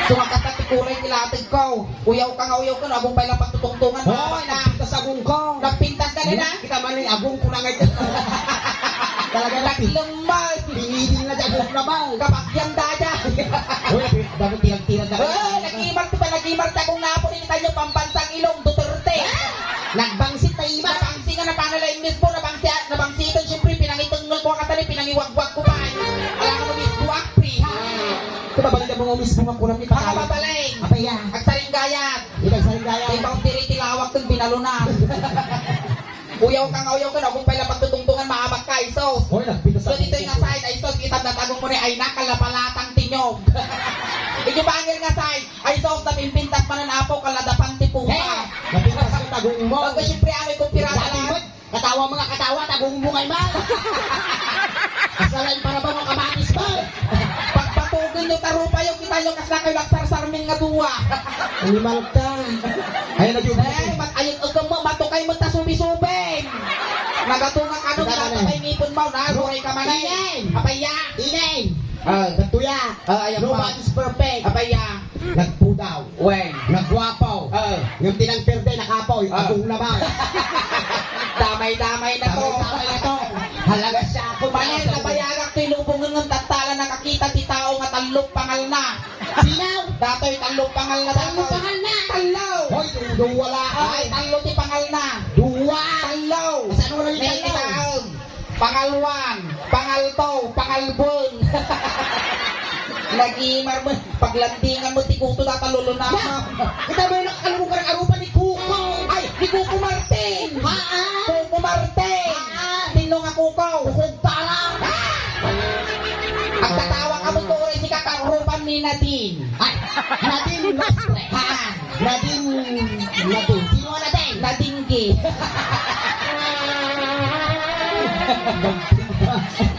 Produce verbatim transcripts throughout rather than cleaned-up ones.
Sumakata ti kulay ti lategko. Uyawka nga uyawka, no agum pay la pagtutungtungan. Hoy, nagpintas agongko. Nagpintas ka nila? Kita man ni agongko na ngay. Talaga na. Taglem man. Pinidin na di agongko na ba? Kapagyan dada. Hoy, dapat tirag-tirag na. Eh, nagimar ti pa, nagimar ti agong napo, ni kita nyo, pambansang ilong, Duterte. Nagbangsit ta ima. Nabangsi nga, napana la imbes po, nabangsi, nabangsi ito, siyempre, pinangitengel ko, katani, pinangiwagwag ko pa. Alam mo, Miss Buak, pre, ha? Ito, babalik mo nga, Miss Buak, kulang ni Pakaw. Makababaling. Apaya. Agsaringgayat. Ito, agsaringgayat. Ibaw diri ti lawak kung binalunan. Uyawka nga uyawka, agum pay la pagtutungtungan, maabak ka, isos. Hoy, nagpintas. So, ditoy nga side, ay, isos, kita na tagong mo ni, ay, nakalapalatang tinyog. Inyo bangir nga side, ay, isos, napimpintas manen apo, kaladapan ti puta. Hey! Napintas ko tagong mo. Agko, siyempre, ano, ikong pirata lang. Katawa, mga katawa, tagong mo ngay, ma. Asalain para ba mo kamatis ba? Pagpatugen nyo, tarupa yung kita nyo, kasla kayo nagsarsarmin nga duwa. Animal ka. Ay, na, Judy. Eh, mat-, ayun, ugam mo, matukay mo, ta subi-subing. Nagatunga ka nung Teka, teka. Natakay ngipon mo, na, buray ka man, eh. Inen! Apaya! Inen! Ah. Katuya! Ah, ayan pa. Nobody's perfect. Apaya! Nagpudaw. Wen. Nagwapaw. Ah. Yung tinang perde, nakapaw. Ah. Agong naman. Damay-damay na to. Damay-damay na to. Halaga siya ako. Panel, nabayagak to, ilubong ng tantala, nakakita ti tao nga tallo pangal na. Sino? Datoy, tallo pangal na. Tallo datoy. Pangal na. Tallo. Hoy, duwa la. Ay, tallo ti pangal na. Duwa. Tallo. Saan mo nang may tallo? Kitaem. Pangal one, pangal two, pangal bun. Nagimar mo, paglandingan mo, ti kuto, tatalulunam mo. Kita mo yung nakakalungan ka ng arupa ni Kuko. Ay, ni Kuko Martin. Haan. Kuko Martin. Haan. Sino nga Kuko? Kukog Tara. Ah! Agtatawa ka mo, tuloy si kakang rupan ni Nadine. Ay, Nadine Lustre. Haan. Nadine, Nadine. Sino nga Nadine? Nadingge.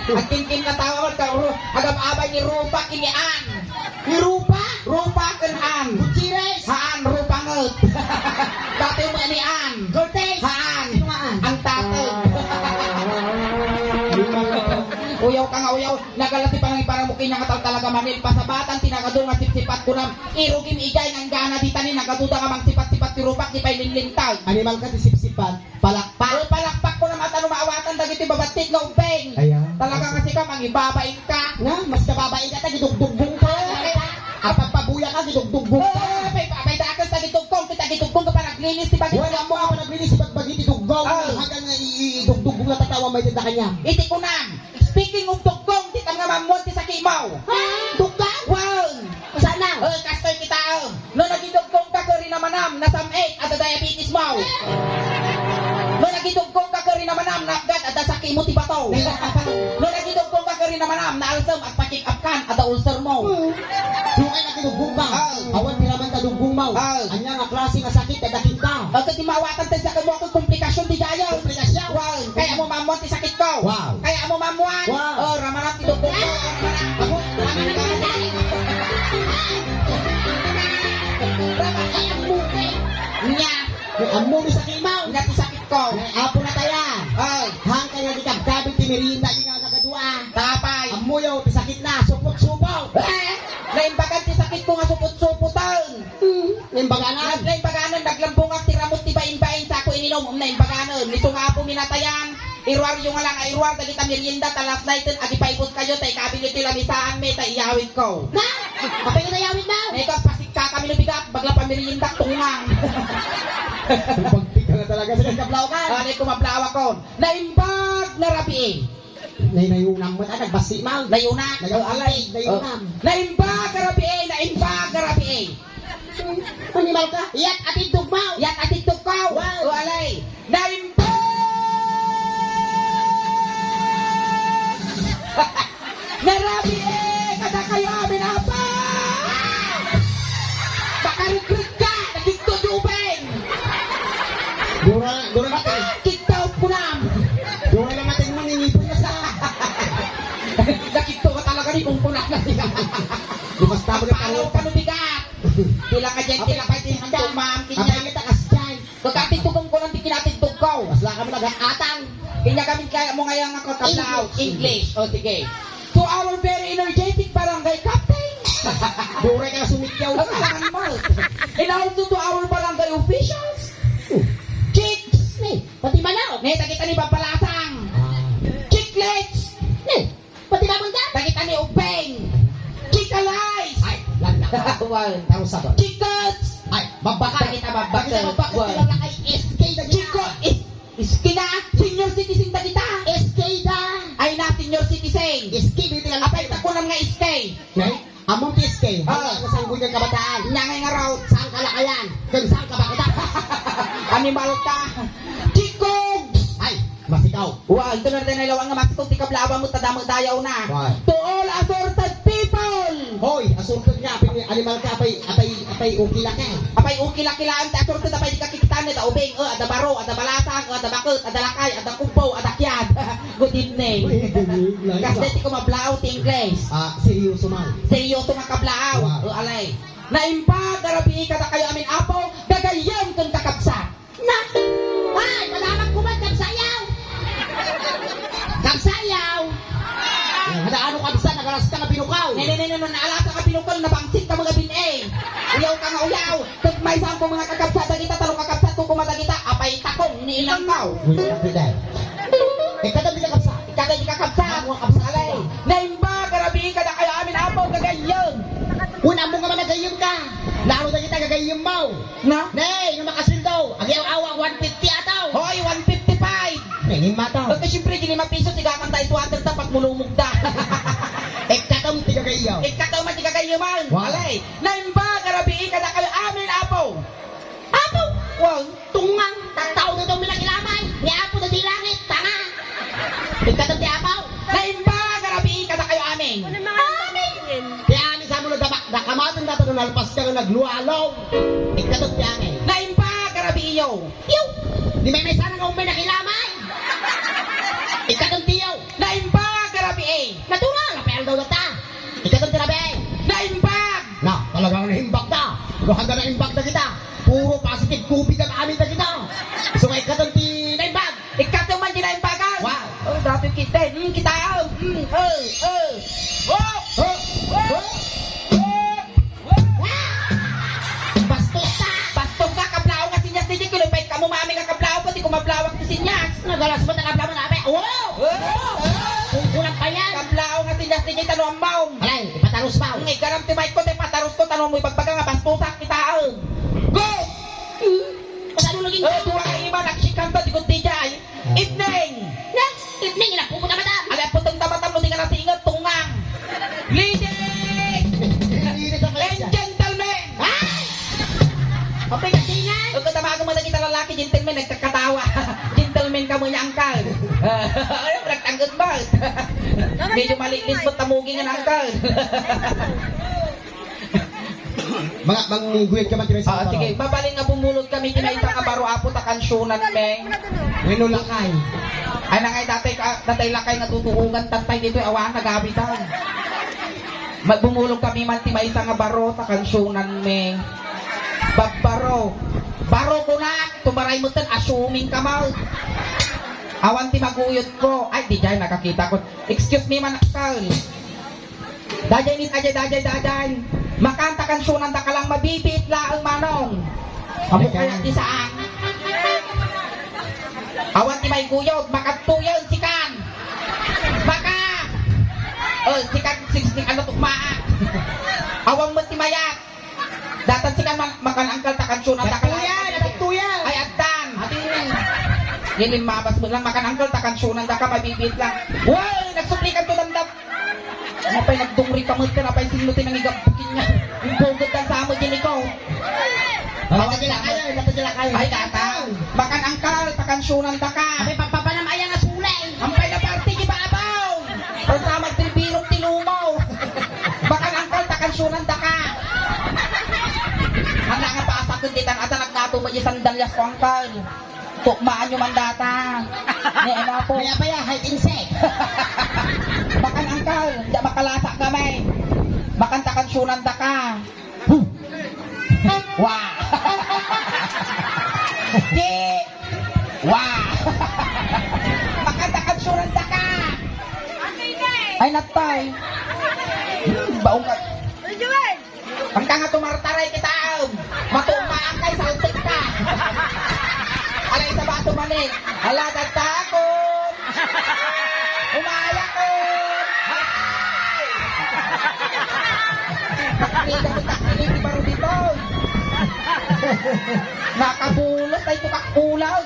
Agkinkin na tawag ka, ru-, agab-abay ni Rupa, kini Ann. Ni Rupa? Rupa ken Ann. Gutierrez? Haan, Rupa nget. Dati mo ni Ann. Cortez? Haan. Sino nga Ann? Ang tatag. Uyaw ka nga, uyaw. Nagala ti panangiparamok inya nga tal-, talaga manil. Pasabatan ti nagadu nga sipsipat kunam. Irugim idiay nga inggana dita ni nagaduda nga mangsipat-sipat ti rupak, di pay linlintag. Animal ka ti sipsipat. Palakpak. O, palakpak ko na mata no maawatan dagiti babattik nga ubbing. Aya. Talaga nga sika, mangibabain ka. Nga, mas kababain ka, ta gidugdugbong ka. Ay, ay. Ang pagpabuya ka, gidugdugbong ka. Ay, ay, ay, dakes ta gidugkong, kita gidugkong ka panaglinis ti bagit. Wala mo ka panaglinis ti bagbagi ti dugkong. Ay. Hanggang nga i-, i-, idugdugbong na tatawa may tinda kanya. Iti kunam. Speaking of dugkong, di ka nga mammuan ti sakit mo. Ha? Dugkong? Wen. Saan na? Eh, kastoy kita, eh. No nagidugkong ka, kari na manam, nasam-it, adda diabetes mo. No nagidugkong ka, kari na manam, napgad, adda sakit mo ti bato. Naiyak ka pa. No nagidugkong ka, kari na manam, naalsem, agpa-check up kan, adda ulcer mo. Hmm. Yung ay nagidugkong ka. Ah. Awan piraman ta dugkong mo. Ah. Anya nga klase nga sakit, adda kinta. Agka di maawatan tayo sa kamo, komplikasyon, di gaya. Komplikasyon. Wow. Kaya mo mammuan ti sakit ko. Wow. Kaya mo mammuan. Wow. Oh, ramaram ti dugkong ko. Amo, amo, amo. Nya. Amo ni sakit mo. Nya ti sakit ko. Ay, apo na tayo. Ay. Hangka nga di kabkabit ti merienda, di nga nagadua. Tapay. Amo yo, ti sakit na, supot-supot. Eh, naimbagan ti sakit ko nga supot-supotan. Hmm, naimbaganan. Nag-, naimbaganan, naglambungak ti ramut ti bain-bain, sako ininom, naimbaganan. Isu nga apo minatayan, iruar yo nga lang, iruar, dagita merienda, ta last night, agipaibus kayo, ta ikabili ti lamisaan mi, ta iyawid ko. Na? Apay nga iyawid na? Na ikaw, pasikka kami no bigat, bagla pa merienda, tungang. Pagpika na talaga, sige, kablaw ka. Ah, di ko mablaw ako. Naimbag na rabii. Nay-, nayunam met, ah, nagbasi, ma. Nayuna? Nayunam, Oh, alay. Nayunam. Oh. Naimbag a rabii, naimbag a rabii. Animal ka? Yat, atidog, ma. Yat, atidog ka. Wow. Oh, alay. Naimbag na rabii, kadakayo amin, apa. Makarikrik ka, nakikto, Jubeng. Dura, dura na kayo. Kidnap ko na. Doon na natin mo, ninipon na sa. Nakito ka talaga ni Pungkunak na siya. Di basta mo na Palaw ka no bigat. Pila ka dyan, Apay, pila ka dyan, apay, ang tumam, apay, kanya. Kita kas dyan. Pagkatitugong ko lang, di kinatitug ko. Mas lang kami nag-atang. Kanya kami kaya mo ngayon nga kakablaw. English. English. O, sige. To our very energetic barangay captain. Buray ka, sumityaw ka. Ano naman mo? And also to our barangay officials. Oh. Chicks. Ni, pati manok. Ni, dagita ni babalasang. Ah. Chicklets. Ni, pati mamon ka? Dagita ni ubing. Chickalais. Ay, landa. Wow. Taro sabon. Chickles. Ay, babaka. Dagita babaka. Dagita babaka. Wow. Dagita babaka. S K na. Chico, is, S K na. Senior citizen dagita. S K da. Ay na, senior citizen. S K, dito lang. Apay, takunan nga S K. Nay? Ammom ti S K, ah, ania nga sangguniang kabataan? Ania nga ngarud? Saan ka lakayan? Ken saan ka bakdak? Animal ka. Chikogs! Ay, masigaw. Wa, ito na rin nailawan nga masikog ti kablaawan mo, tadamadayaw na. Wa. To all assorted people! Hoy, assorted nga, apay, animal ka, apay, apay, apay, ukila ka. Apay, ukila-kilaan, ti assorted, apay, di ka kikitani, da ubing, eh, ada baro, ada balasang, eh, ada baket, ada lakay, ada kubo, ada kiad. Good evening. Good evening. Kas deti ko mablaaw ti Ingles. Ah, seryoso man. Seryoso nga kablaaw. Wow. O, alay. Naimbag a rabii kadakayo amin, Apo, gagayyem ken kakabsat. Na! Ay, malaman ko man, kabsayaw! Kabsayaw! Ada ano kabsat, nagalas ka na binukaw. Ne, ne, ne, ne, ne, naalasa ka binukaw, nabangsit ka mga bin-, eh. Uyaw ka nga uyaw. Ket maysa ko mga kakabsat, dagita talo kakabsat ko kuma dagita, apay takong ni inangkaw. Uy, ang biday. Ikadam di kakabsat. Ikadam di kakabsat. Ang mga kabsat. Alay. Naimbag a rabii kadakayo amin, Apo, gagayyem. Uy, ammo nga man gagayyem ka. Lalo dagita gagayyem mo. Na? Nay, no makasweldo, agiaw-awa, one fifty ataw. Hoy, one fifty-five. Nay, ni mataw. Ket siyempre, di lima piso, sigatan tayo swatter ta pagmulumog da. Ikadam ti gagayyem. Ikadam ti gagayyeman. Wow. Alay. Naimbag a rabii kadakayo amin, Apo. Apo! Wow! Tungngang, tattao ditoy minakilamay. Ni Apo na di langit, tanga! Ikadam ti Apo. Naimbag a rabii kadakayo amin. Amin! Ti amin sa mulo dapak, nakamaten data no nalpas ka nga naglualo. Ikadam ti amin. Naimbag a rabiiyo. Yo! Di may may sana nga umay nakilamay. Ikadam ti yo. Naimbag a rabii. Natural, apay aldaw data. Ikadam ti rabii. Naimbag! Na, talagang naimbag ta. No, handa naimbag na kita. Puro positive COVID ang amin na kita. So, ikadam ti naimbag. Ikadam man ti naimbagan. Wow. Oh, dati kita. Hmm, kita. Hmm, oh, oh. Oh! Oh! Oh! Oh! Bastos ka! Bastos ka, kablaaw nga seniors, di, di, kinupay ka mo, mami, nga kablaaw ko, di ko mablaaw ti seniors. Nagalas mo, ta kablaaw mo, nape. Oh! Oh! Kung kulang pa yan. Kablaaw nga seniors, di, di, tano ambaw. Alay, ipatarus pa. Ang igaram ti mic ko, ti patarus ko, tano mo ibagbaga nga bastusak, kitaem. Go! Kasano lagi? Oh, duwa ka iba, nagsikanta, di ko di jay. Evening! Next evening, inapupo ta, madam. Ala, putong ta, madam, no, di ka nasingot, tungang. Ladies! Ladies and gentlemen! Ay! Apay, kasingan! Ug katamagan mo lagi ta lalaki, gentleman, nagkakatawa. Gentleman ka mo niya, angkal. Ay, nagtanggot ba? Medyo maliit mo, tamugi nga, angkal. Mga, mangguyod ka man, Tres. Ah, sige. Mabalin nga bumulod kami ti maysa nga baro, Apo, ta kansionan, Meng. Wenno lakay. Ay, nangay, dati ka, dati lakay nga tutuogan, tatay ditoy, awan, nagabitan. Magbumulod kami man ti maysa nga baro, ta kansionan, Meng. Bagbaro. Baro ko na, tumaray mo ten, assuming ka, Mau. Awan ti maguyod ko. Ay, di jay, nakakita ko. Excuse me, man, angkal. Dajay ni, dajay, dajay, dajay. Makanta kansionan da ka lang, mabibiit laeng, manong. Amo kaya ti saan? Awan ti maiguyod, makadtuyen, sikan. Maka! Oh, sikan, sing, sing, ano, tukmaa. Awan mo ti mayat. Datan sikan man, makan angkal ta kansionan da ka lang. Adtoyen, adtoyen. Ay, addan. Ati ni. Yan yung mabas mo lang, makan angkal ta kansionan da ka, mabibiit lang. Wow, nagsuplikan to damdam. Napay nagdungri ka met ka, napay sino ti nangigabukin niya. Yung bugod kang samo din ikaw. Ay, tatila kayo, ay, tatila kayo. Ay, tatang. Makan angkal, ta kansionan da ka. Abay, pagpapanam ayan nga sulay. Ampay na party, di ba, abaw? Ang samag ti birok ti lumaw. Makan angkal, ta kansionan da ka. Ang nga paasakit, di tan, ata nagnato mo, di sandalyas ko, angkal. Tukmaan nyo man data. Ni, ano po? Kaya pa yan, hide and seek. Makan angkal, di makalasa kami. Makan ta kansionan da ka. Huh. Wa! Di! Wa! Makan ta kansionan da ka. Ay, natay. Hmm, baong ka. Angka nga tumartaray kita, em. Matumaang kay saltik ka. Alay sa bato manen. Ala, dadakon. Umayakon. Ay! Takni ka, takni, di ba, Rudy Boy? Nakabulos, ay, tukak ulag.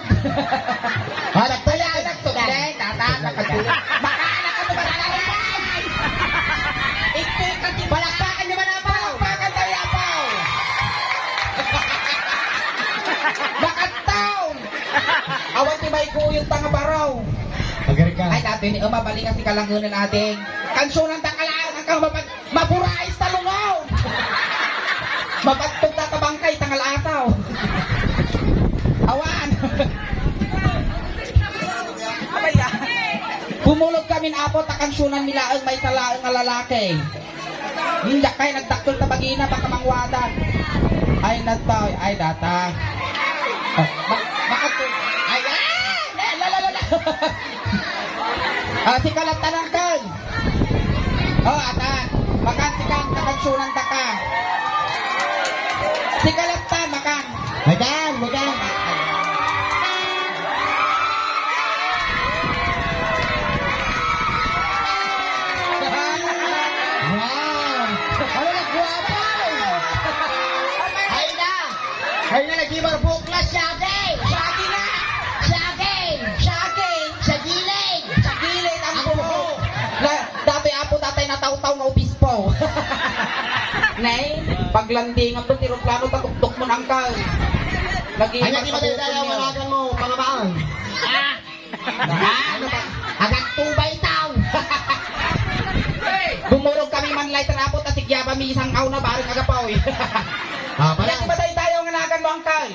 Ah, nagtaya, nagtaya. Sudleng, tata, nagtaya. Makaanak ka, tumartaray. Ito, ito, palakpakan niyo man, Apo. Palakpakan tayo, Apo. Nakataon. Awan ti maiguyod ta nga baro. Agarika. Ay, dati ni Emma, bali nga si kalangenan ating. Kansunan ta kalangan ka mapag-, maburais ta lungaw. Mapagtog ta tabangkay, tangal asaw. Awan. Bumulod kami, Apo, ta kansunan mi laeng, maysa laeng nga lalaki. Hmm, diak kay nagdakkel ta bagina, baka mangwadan. Ay, natoy, ay, data. Ah, ma-, makatu-, ay, ay, la, la, la, la. Ah, sika latta, Angkel. Oh, atan. Makan, sika, ta kansunan ta ka. Sika latta, makan. Makan, makan. Wow! Ano na, guwapa? Ay na! Ay na, nagimarbuklas, Shaggy! Shaggy na! Shaggy! Shaggy! Sa gilid! Sa gilid ang buhok! Na, dati apo, tatay, natawtaw nga obispo. Nay, paglandingan to, ti eroplano, tatuktok mo nang ka. Lagi. Anya ti madaydayaw, walagan mo, pangamaan. Ah! Ano ba? Agantubay taw! Dumurog kami man light rapo, ta sigyaba mi isang aw na bareng agapaw, eh. Ah, pala. Anya ti madaydayaw nga nagan mo, angkal?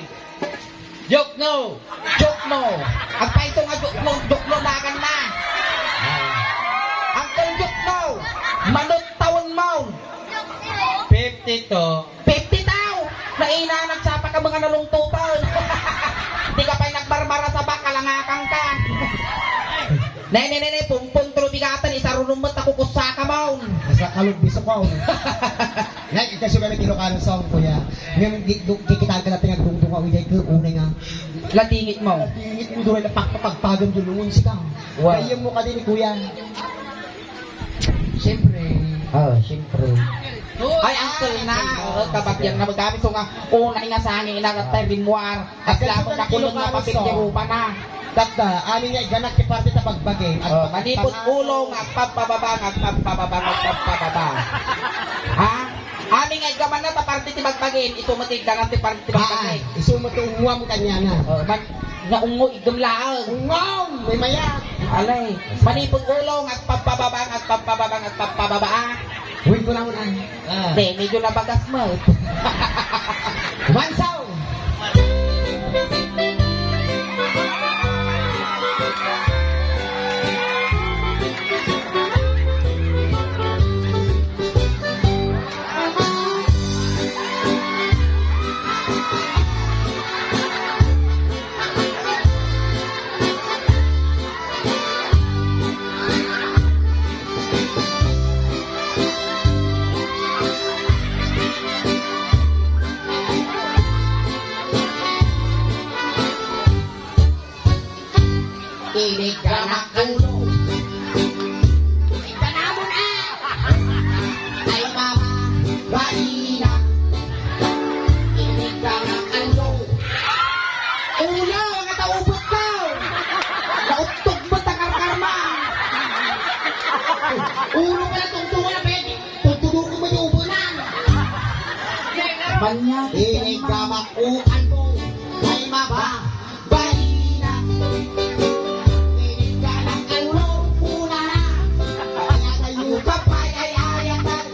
Jokno! Jokno! Agpayso nga jokno, jokno nagan na. Angkal Jokno! Manut taon mo! Fifty-two. Fifty taw! Naina, nagsapa ka mga nalungtutan. Di ka pa'y nagbarbara sa baka, langakan ka. Ne, ne, ne, ne, pumpon, tulubigatan, isarunong mo, takukusa ka, maun. Asa ka, lugbiso ka, oh. Ngay, kasi kami Ilocano song, kuya. Ngayon, di, do, kikitaan ka natin nga dungdungaw, hindi ko unay nga. Latingit mo. Latingit mo, duray na pagpapagpagan, dulungon sika. Wow. Kaya mo ka din, kuya. Siyempre. Oh, siyempre. Ay, uncle na. Oh, kabagyang na magami. So nga, unay nga sangi, inagatay, rimwar. As lamang na kulong na papit ti rupa na. Tatta, amin nga iganak ti parte ta bagbagin. Oh, manipod ulo nga agpabpababa, nga agpabpababa, nga agpabpababa. Ha? Amin nga iggaman na ta parte ti bagbagin, isu met ti igganan ti parte ti bagbagin. Ah, isu met ti unguam kaniana. Oh, man, nga ungo igdem laeng. Unguam, may mayat. Alay, manipod ulo, nga agpabpababa, nga agpabpababa, nga agpabpababa, ah. Uy, ko naman, ah. Ah. Te, medyo nabagas mo. Mansaw! Inig ka na ulo. Inig ka na mo na. Ay, mama, balina. Inig ka na ulo. Ulo, ang ataubot ko. Nauttog mo, takarkarma. Ulo pala, tungtungan na pwede. Tutudo ko mo yung ubunan. Banya, Inig ka makuan mo. Ay, mama. Balina. Inig ka ng ulo, una na. Kaya tayo ka pa, ay, ay, ay, ay.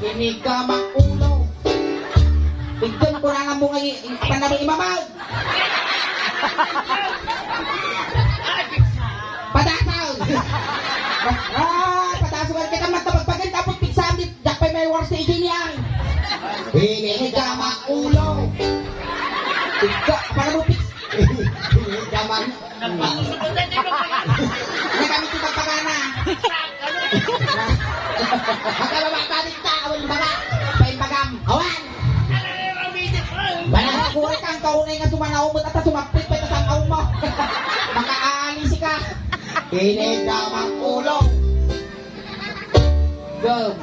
Inig ka makulo. Igdon ko na nga mo nga i-, i-, panalo imamaw. Padasaw! Ah, padasaw. Kita man tapagpagan, tapos piksaan, di, dak pa'y may war sa igini ay. Inig ka makulo. Ika, para mo piks-, Inig ka man. Nagamit yung pagpagana. Magkababa, balik ka, awal baga. Pain bagam. Awan! Kaunay nga sumanaw met, ata sumagpit pa ita sang-aw mo. Makaalisi ka. Inigam a ulo. Gum.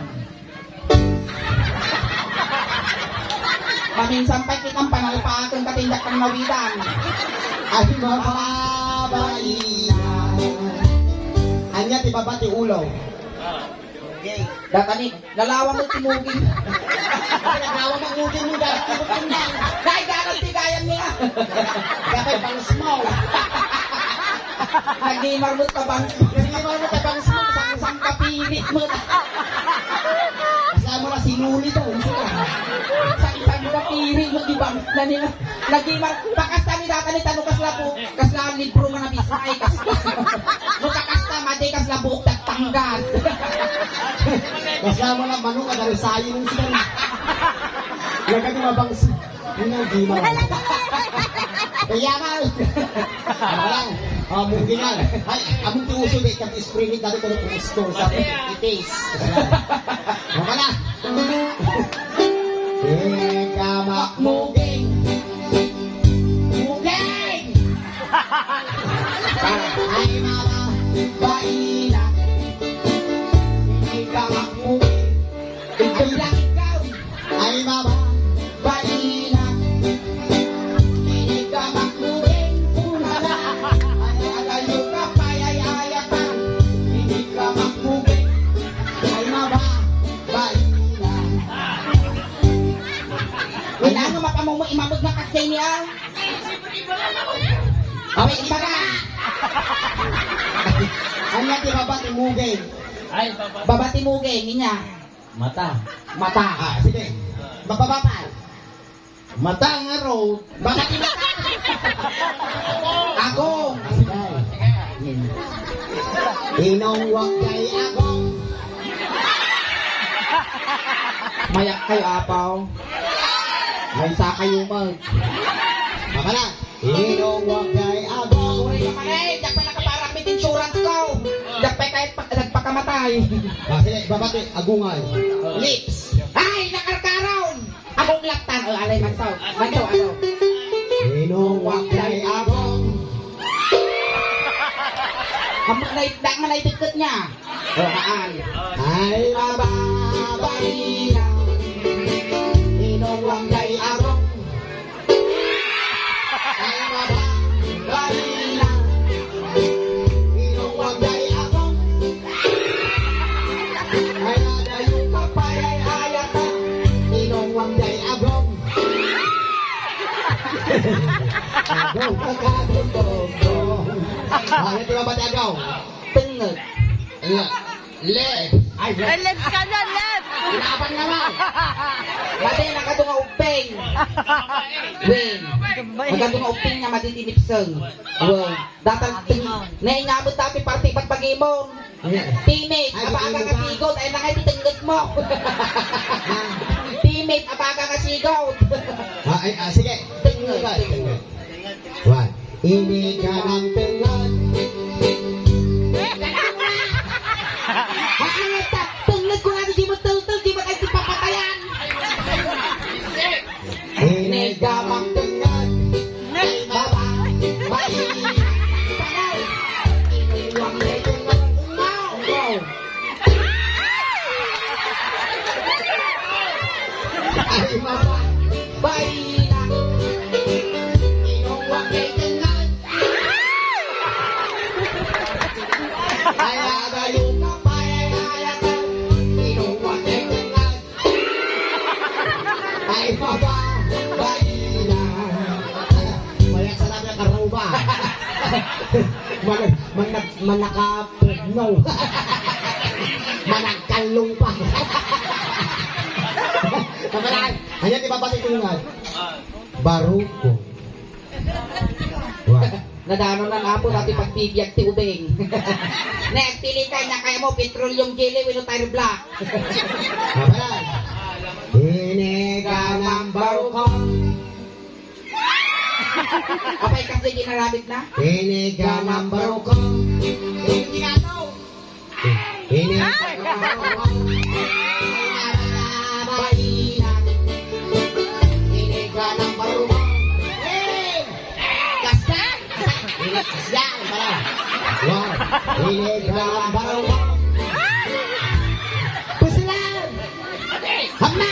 Maminsan pay kitang panalpaken ka tindak kang nawidan. Ay, mababainan. Ania ti baba ti ulo? Datani, lalawa mo ti muging. Lalawa mo muging mo, dati mo kundang. Dahil gano'n ti gayam niya. Dapat bangs mo. Nagimar mo ta bangs mo. Nagimar mo ta bangs mo, sang, sang kapirit mo. Kasama na sinuli to. Sang, sang kapirit mo, di bangs na niya. Nagimar, pakasta ni data ni tano kasla po. Kasla libro nga nabisay, kasla. No kakasta, madi kasla buok tagtanggal. Kasla mo lang, manok, ada resayin mo sila. Lagay mo mabangsi. Yun ang di mo. Kaya nga. Wala. Oh, moving on. Ay, among ti uso, di, kag spring it, dati ko nung usto sa itis. Wala na. Ika makmuging. Muging! Ay, mama, baina. Ika makmuging. Ikaw lang ikaw. Ay, mama, baina. Ika makmuging. Ay, agayo ka, payayayatan. Ika makmuging. Ay, mama, baina. Wala nga mapamumo, imamag nga kasjay niya. Awit iba ka! Anya ti baba ti muging? Ay, baba. Baba ti muging, inya. Mata. Mata. Ah, sige. Mababa pa. Mata nga road. Baba ti mata. Agong. Inong wag kay agong. Mayak kayo, apaw. Maysa kayo, mag. Mama na. Inong wag kay agong. Sorry ka man eh. Diyan pa nakaparang with insurance ko. Diyan pa kahit pa, nagpakamatay. Ah, sige, babati. Agungan. Lips. Ay, nakarkaron. Agong laktan. O, alay, mansaw. Mansaw, ano? Inong wag kay agong. Ang mga nai-, ang mga naidikit niya. O, haan. Ay, mababaina. Inong wag kay agong. Ay, mababaina. Inong wag kay agong. Ay, adayo ka pay ay ayata. Inong wag kay agong. Agaw, agaw, agaw. Ah, ano ti mabati agaw? Tengngeg. Tengngeg. Left. Ay, left. Ay, left ka na, left. Inapan naman. Madi, nagadu nga ubbing. Win. Nagadu nga ubbing nga madi tinipseng. Wow. Datal ting-, naingamot dati parti pagpagimon. Timid, apaga ka sigod, ay nangay ti tengngeg mo. Timid, apaga ka sigod. Ah, ay, ah, sige. Tengngeg. One. Ini ka ng tengngeg. Ay, ano ta? Tengngeg ko na di mo teltel, di ba kayo papatayan? Inigamang tengngeg. Baba, bai, panay. Iniwang na tengngeg. Ungaw, ungaw. Ay, baba, bai na. Inuwang na tengngeg. Ay, agayo ka, pay, ay, ayatan. Inuwang na tengngeg. Ay, baba, baina. Mayak sa labi ang karuba. Manag-, manag-, manakapugnaw. Managkallong pa. Kapalan, ayan, di ba pati tulungan? Baruko. Wa. Nadano na nga po dati pagbibiag ti ubing. Nagpili ka, inya kaya mo, petroleum jelly, wenno tire black. Kapalan. Ini ka number ko. Apay kasi ginaramit na? Ini ka number ko. Ini ka number ko. Ini ka number one. Inigalang barukong. Pusilan! Hamna!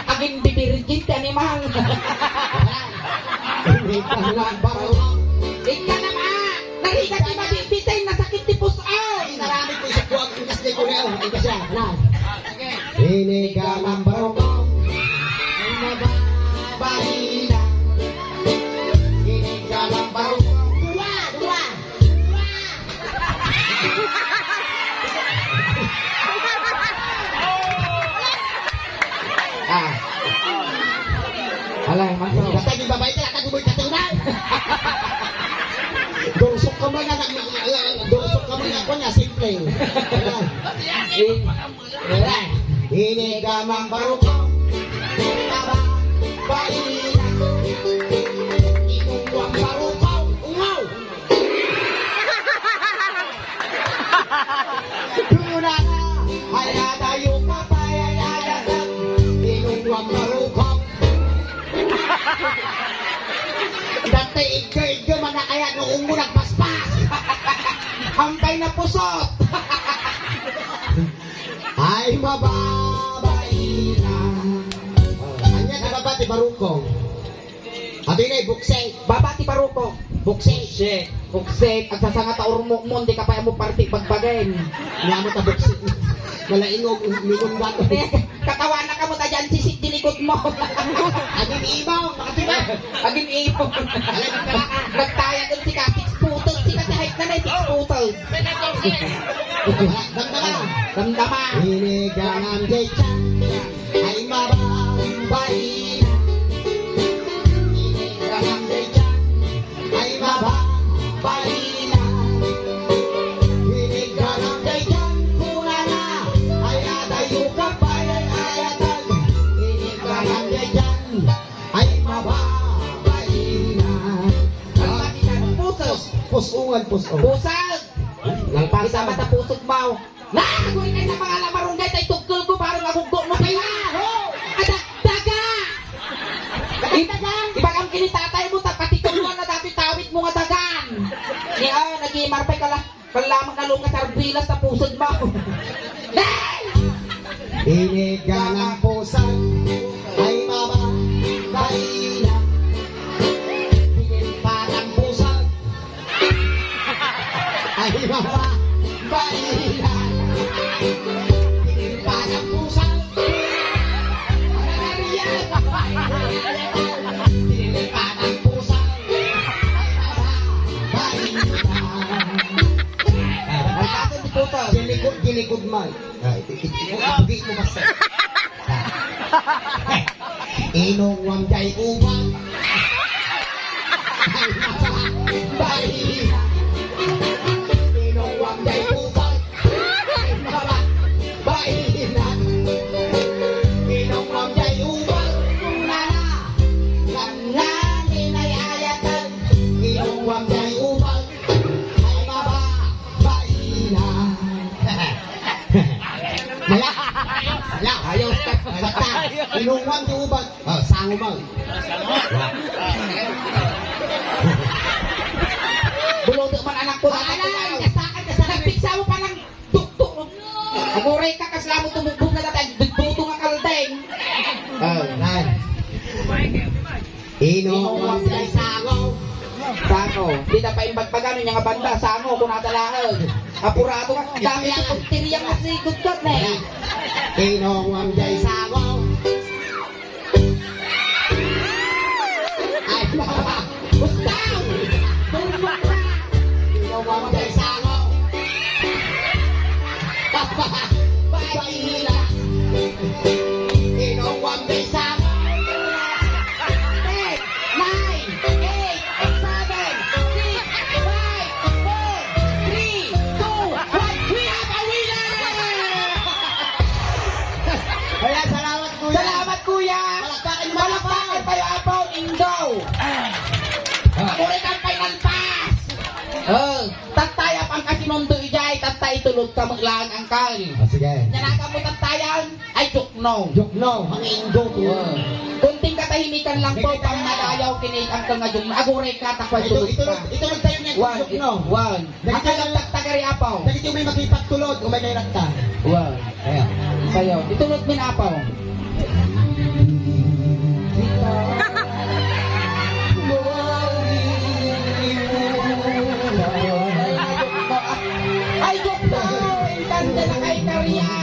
Agin bibirgin ti animal. Inigalang barukong. Ika naman! Narigat ti mabibitay, nasakit ti pus-o! Ay, naramid ko isip ko ang ikas ni Kuneo. Ika siya. Ano? Inigalang barukong. Ay, mababaina. Inigalang barukong. Dua! Dua! Ah. Alay, manso. Basta di babae ka, nakagumoy ka tingnan. Durusok ka man, anak, anak, anak, durusok ka man, ako niya, simple. Alay. Eh, Inigalang barukong. Baba, baina. Inigalang barukong. Ungaw. Dunana, ay adayo ka pa, ay, ay, ay, ay. Inigalang barukong. Dati igga-igga man na kaya noong mo nagpaspas. Hampay na pusot. Ay, mababaina. Ania ti baba ti barukong? Abi na, buksay. Baba ti barukong. Buksay. Shit. Buksay. Agsasanga ta urmukmon, di ka pa mo parti bagbagen. Nia mo ta buksay. Malaingog, mingon ba to? Katawana ka mo ta dyan, sisit di likod mo. Agin imaw, makati ba? Agin imaw. Alay, magkala ka. Nagtayag ang sika, six footed, sika ti height na na, six footed. Damdama. Damdama. Inigalang dayta. Ay, mababaina. Inigalang dayta. Ay, mababaina. Inigalang dayta. Kunana. Ay, adayo ka pa, ay, ay, ay, ay. Inigalang dayta. Ay, mababaina. Pusag. Pusungan, pusong. Pusag. Nalpasan. Kita mata pusag mo. Na, aguri kay na mga lamarunggay, tay tugkol ko, parang aguggo no kaya. Adagdaga! Adagdaga! Ibagam kini tatay mo, ta pati tuluan na dati tawid mo nga dagan. Ni, ah, nagimar pa'y kala, kala mo na lunga sardinas ta pusod mo. Hey! Inigalang pusag, ay mama, baina. Pinilpatang pusag, ay, mama, baina. Pinirpasan pusag. Pinirpasan pusag. Ay, mama, baina. Ay, mama. Dilikod, dilikod man. Ay, i-, i-, i-, ipugi mo basta. Inungwam jay ubag. Ay, mama, baina. Inungwam jay ubag. Ay, mama, baina. Inungwam jay ubag. Nana, ngan, ngan, inay ayatan. Inungwam jay ubag. Ay, mama, baina. Maya. Maya. Ayos. Basta, inungwam ti ubag. Oh, sango mo. Buluto man anak ko. Alan, kasakan, kasakan. Nagpiksa mo pa ng tuktok. Aguray ka, kasla mo tumugbog na tatay. Dugbuto nga kaldeng. Oh, nice. Inungwam jay sango. Sango. Di na paimbagbagan, nia nga banda, sango, kunata laeng. Apurado ka, dami ang pagtiriyang na si Gudgod, ne. Inungwam jay sango. Ay, mama. Gustaw! Tulog na! Inungwam jay sango. Papa, baina. Inungwam jay sango. Ten, nine, eight, seven, six, five, four, three, two, one. We have a winner! Ayan, salamat, kuya. Salamat, kuya. Palakpakan niyo, palakpakan. Palakpakan tayo, Apo Indo. Ah. Ako rin ang final pass. Oh, tattaya pang kasinundo ijay, tattay tulog ka maglaang angkal. Ah, sige. Yan ang kamo tattayan. Ay, jokno. Jokno, mga Indo to. Oh. Kunting katahi Ikan lang po, pang nadayaw, kini, Uncle, nga dyan. Aguray ka, takway Ito, tulog ito, ka. Ito, ito, ito, One, no? One. Dagiti Akay lang ang tagtagari, apaw. Dagiti umay makipagtulod, umay kay rakta. One. Ayan. Sayaw. Itulod min, apaw. Ay, joke lang. Intanda na kay Karian.